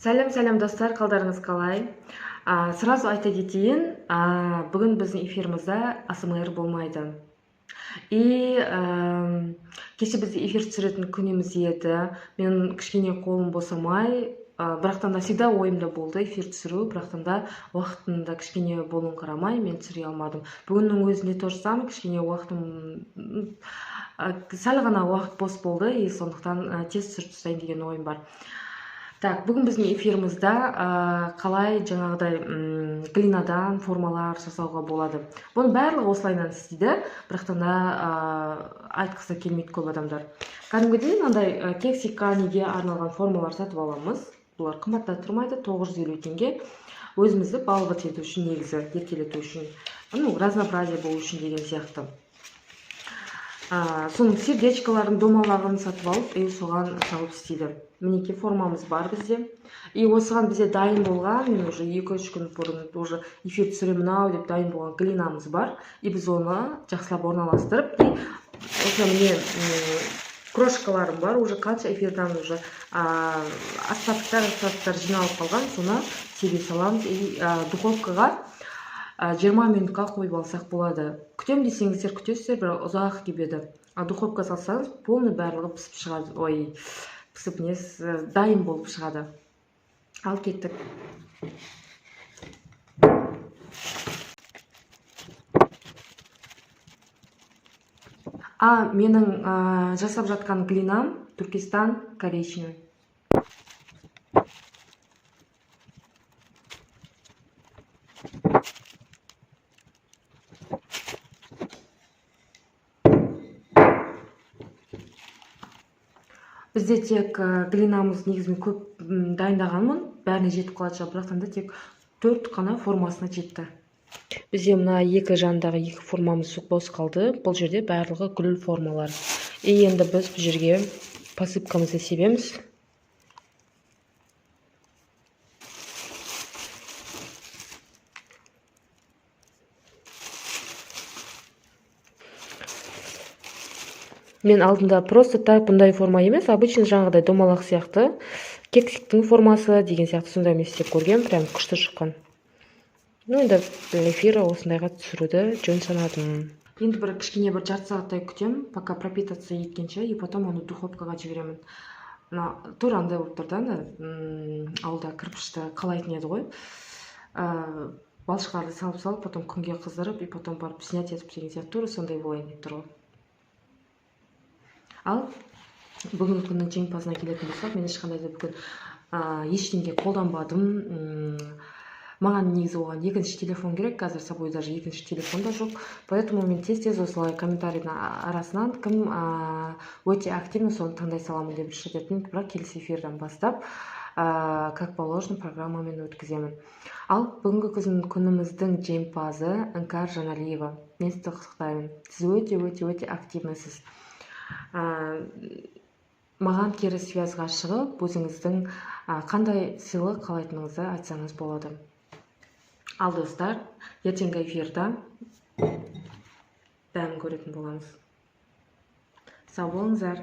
Сәлем, сәлем, достар, қалдарыңыз қалай? Сразу айта кетейін, бүгін біздің эфирімізде АСМР болмайды. И кеше бізде эфир түсіретін күніміз еді. Мен кішкене қолым босамай, бірақтан да всегда ойымда болды эфир түсіру, бірақтан да уақытында да кішкене болуын қарамай мен түсіре алмадым. Бүгіннің өзінде то же самое, кішкене уақытым сәл ғана уақыт бос болды, и сондықтан тез түсіріп тастайын деген ойым бар. Так, бүгін біздің эфирімізде қалай жаңағыдай глинадан формалар жасауға болады. Бұның барлығы осылайынан істейді, бірақтан да айтқысы келмейді көп адамдар. Кәдімгідей мынандай кексикқа, неге арналған формалар сатып аламыз. Бұлар қымбат та тұрмайды, 950 теңге. Өзімізді балғыт ету үшін, негізі еркелету үшін, ну, разнообразие болу үшін деген сияқты. Соның сердечкаларын, домалағын сатып алып, и соған салып істейді. Мінекей, формамыз бар бізде. И осыған бізде дайын болған, мен уже 2-3 күн бұрын уже эфир түсіремін ау деп дайын болған глинамыз бар. И біз оны жақсылап орналастырып, и осы міне крошкаларым бар, уже қанша эфирдан уже остатоктар жиналып қалған, соны себе саламыз. И духовкаға 20 минутқа қойып алсақ болады. Күтемін десеңіздер, күтесіздер, бірақ ұзақ кебеді. А духовка салсаңыз, полный барлығы пісіп шығады. Ой, пісіп несі, дайын болып шығады. Ал кеттік. Менің жасап жатқан глинам Туркестан коричневый. Бізде тек глинамыз, негізі мен көп дайындағанмын, бәріне жетіп қалатын шығар, бірақтан да тек төрт қана формасына жетті. Бізде мына екі жанындағы екі формамыз бос қалды. Бұл жерде барлығы гүл формалар. И енді біз бұл жерге посыпкамызды себеміз. Мен алдында просто так бұндай форма емес, обычно жаңағыдай домалақ сияқты, кексиктің формасы деген сияқты сондаймен істеп көргем, прям күшті шыққан. Ну, енді эфира осындайға түсіруді жөн санадым. Енді бір кішкене бір жарты сағаттай күтемін, пока пропитаться еткенше, и потом оны духовкаға жіберемін. Мына тура андай болып тұр да, ана ауылда кірпішті қалайтын еді ғой, балшықтарды салып салып, потом күнге қыздырып, и потом барып снять етіп деген сияқты, тура сондай болайын деп тұр ғой. Ал бүгінгі күннің жеңімпазына келетін болсақ, мен ешқандай да бүгін ештеңе қолданбадым. Маған негізі оған екінші телефон керек, қазір с собой даже екінші телефон да жоқ, поэтому мен тез тез осылай комментарийдің арасынан кім өте активно, соны таңдай саламын деп решить еттім. Бірақ келесі эфирден бастап как положено программамен өткіземін. Ал бүгінгі күніміздің жеңімпазы Іңкәр Жаналиева. Мен сізді құттықтаймын, сіз өте, өте, өте активныйсыз. Маған кері связьға шығып, өзіңіздің қандай сыйлық қалайтыныңызды айтсаңыз болады. Ал достар, ертеңгі эфирда дәмін көретін боламыз. Сау болыңыздар.